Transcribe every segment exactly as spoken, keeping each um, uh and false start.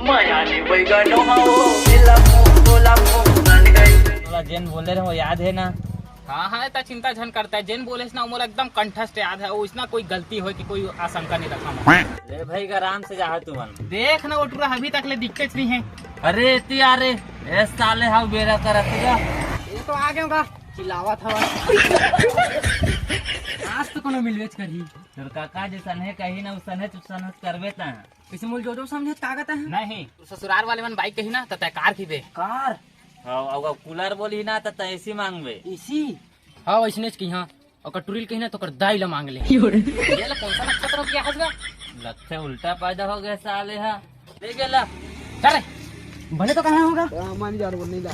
मया ले वही गानो हो, मिला मुंह बोला मुंह बन गई। तोला जेन बोले रहे, वो याद है ना? हाँ, हाँ, इतना चिंता झन करता है। जेन बोले ना, वो मोला एकदम कंठस्थ याद है। वो इसना कोई गलती हो कि कोई आशंका नहीं रखा मैं। ले भाई, आराम से जाहा तुमन। देख ना, वो टूरा अभी तक ले दिखते नहीं है। अरे, इतनी आ रे, ए साले, हाउ बेरा करत है। ये तो आ गए होगा, चिल्लावा था। आज तो कोनो मिलवेच करही। तोर काका जैसन है, कहीं ना उसन है, चुसन करबे ता। इसे मोल जो जो समझे, का कहता है? नहीं, ससुराल वाले मन बाइक कही ना, त तय कार की बे। कार? हाँ, अउ कूलर बोली ना, त तय एसी मांगबे। एसी? हाँ, वैसने च कही, हाँ। अउ कटुरिल कही ना, तो कर दाई ला मांग ले। ये ला कौन सा नक्षत्र हो गया हसगा? लगते उल्टा पैदा हो गया साले हा। ले गेला। चल रे। भले तो कहाँ होगा? हाँ, मान जा रहा, नहीं ला।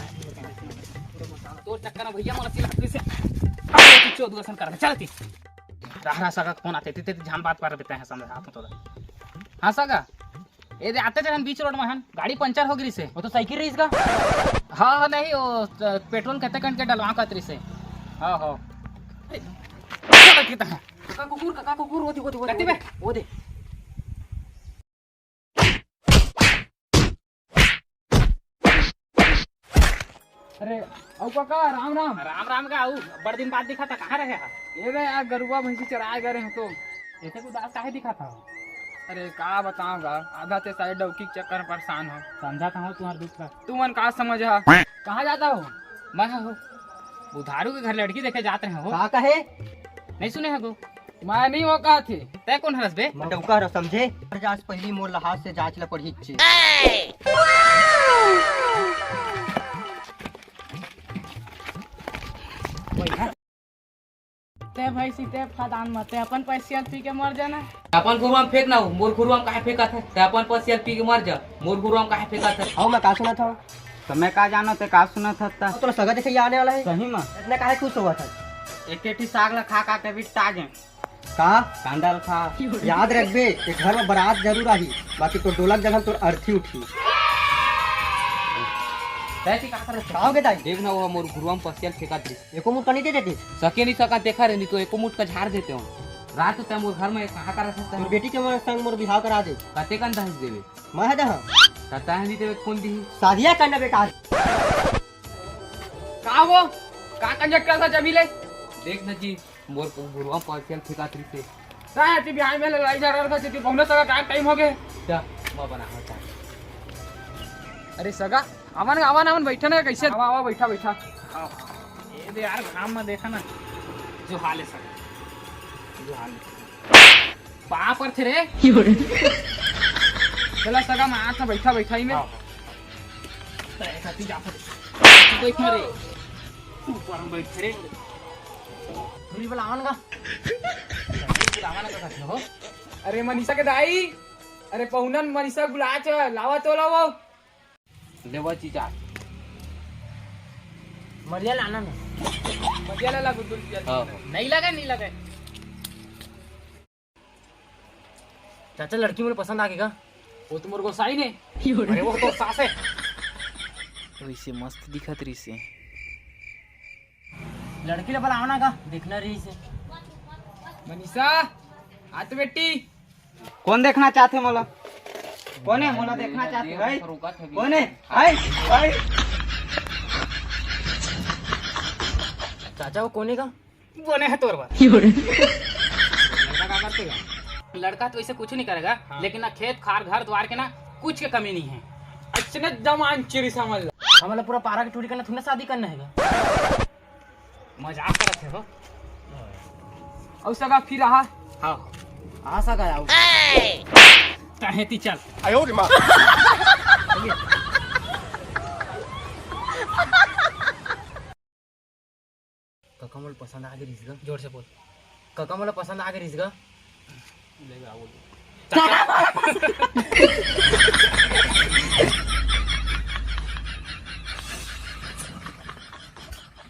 तोर चक्कर में भैया मोला सिला से। चोद दर्शन कर। चल ती। रहा, रहा सगा, फोन आते, ते, ते, ध्यान बात कर बेटा है, समझा तो। हाँ सगा, ये दे आते थे हम बीच रोड में हन, गाड़ी पंचर हो गई से। वो तो साइकिल रही इसका। हाँ, हाँ, नहीं, वो, अ, पेट्रोल कते कन के डलवा करत रही से। हाँ, हाँ। चलो, कितना है? काका कुकुर, काका कुकुर, वो दे, वो दे, वो दे, कते वो दे, बे? वो दे। अरे, अउ काका, राम राम। राम राम का आऊ, बड़ दिन बाद दिखा था, कहाँ रहे हा? ये बे यार, गरुआ भैंसी चराए गए रहे तो। ऐसे उदास काहे दिखा था? अरे, का बताऊं गा, आधा ते साइड डौकी के चक्कर में परेशान हो। समझा था हो तुम्हारा दुख का। तू मन का समझ हा? कहाँ जाता हो? मैं हो उधारू के घर लड़की देखे जात रहे हो। का कहे? नहीं सुने हो गो? मैं नहीं वो कहा थे। तय कौन हरस बे? मैं डौका हरस समझे। हर जांच पहली मोर लहाज से जांच ल पड़ही चे। ते भाई सीते फदान मते अपन पैसियल पी के मर जाना। अपन घुरुआ में फेंक ना हो, मोर घुरुआ में काहे फेंकत है? ते अपन पैसियल पी के मर जा, मोर घुरुआ में काहे फेंकत है? हौ, मैं का सुनत हौ? तो मैं का जानो ते का सुनत हस ता? तोला सगा देखे आने वाला है। सही में? इतना काहे खुश हुआ था? एक एठी साग ला खा खा के भी ताज है। का? कांदा ला खा। याद रखबे, ये घर में बारात जरूर आही, बाकी तोर डोलक जगह तोर अर्थी उठी। कैसी का करत है? का हो गे दाई? देख ना, वो मोर घुरुआ में पसियल फेंकत रहिस। एको मुठ का नहीं दे देते? सके नहीं सका, देखा रे, नहीं तो एको मुठ का झाड़ देते हो। रात तय मोर घर में कहाँ करत है? तोर बेटी के मोर संग मोर बिहाव करा दे। कते कन दहेज देवे? मैं है दहा। कता है नहीं देवे, कौन दी? शादिया करना बेकार। का वो? का कंजट करता जमीले? देख ना जी, मोर घुरुआ पसियल फेंकत रहिसे। का है, ती बिहान में लड़ाई झगड़ा रखा, ती बहुना सगा टाइम, टाइम हो गए। जा, मैं बना हूँ चाय। अरे सगा, आवा ना, आवा ना, आवा ना, बैठा ना, कैसे? आवा, आवा, बैठा, बैठा। हाँ। ये दे यार, घाम में देखा ना, जो हाल है सगा, जो हाल है। पाँव परथे रे। चला सगा, मैं आता, बैठा, बैठा ही में। हाँ। तय कति जात रे। तू बैठ ना रे। ऊपर में बैठ रे। दूरी वाला आवन का? दूरी वाला आवन का कहते हो? अरे मनीषा के दाई, अरे पहुनन मनीषा बुला च, लावा तो लावा। लेवा चीचा। मरिया लाना ना। मरिया ला ला गुड्डू चीचा। हाँ। नहीं लगे, नहीं लगे। चाचा, लड़की मोला पसंद आ गे का? वो तो मोर गोसाई ने। अरे, वो तो सास है। वैसे मस्त दिखत रहिसे। लड़की ला बलाओ ना का, देखना रहिसे। मनीषा, आ तो बेटी। कौन देखना चाहथे मोला? कौन है मोला देखना चाहथे भाई? कौन है? हाय, हाय। चाचा, वो कौन है का? बने है तोर बर। लड़का का करते का? लड़का तो ऐसे कुछ नहीं करेगा, हाँ। लेकिन ना खेत खार, घर द्वार के ना कुछ के कमी नहीं है। अच्छा ना, जमान चिरी समझ ला। हमला पूरा पारा के टूरी करना, थोड़ी ना शादी करना है का? मजाक करत है हो। और सगा फिर रहा। हाँ। आ सगा आओ। तहेती चल। आयो रे माँ। कका मोला पसंद आ गे रिहिस गा। जोर से बोल। कका मोला पसंद आ गे रिहिस गा। ले गा, बोल।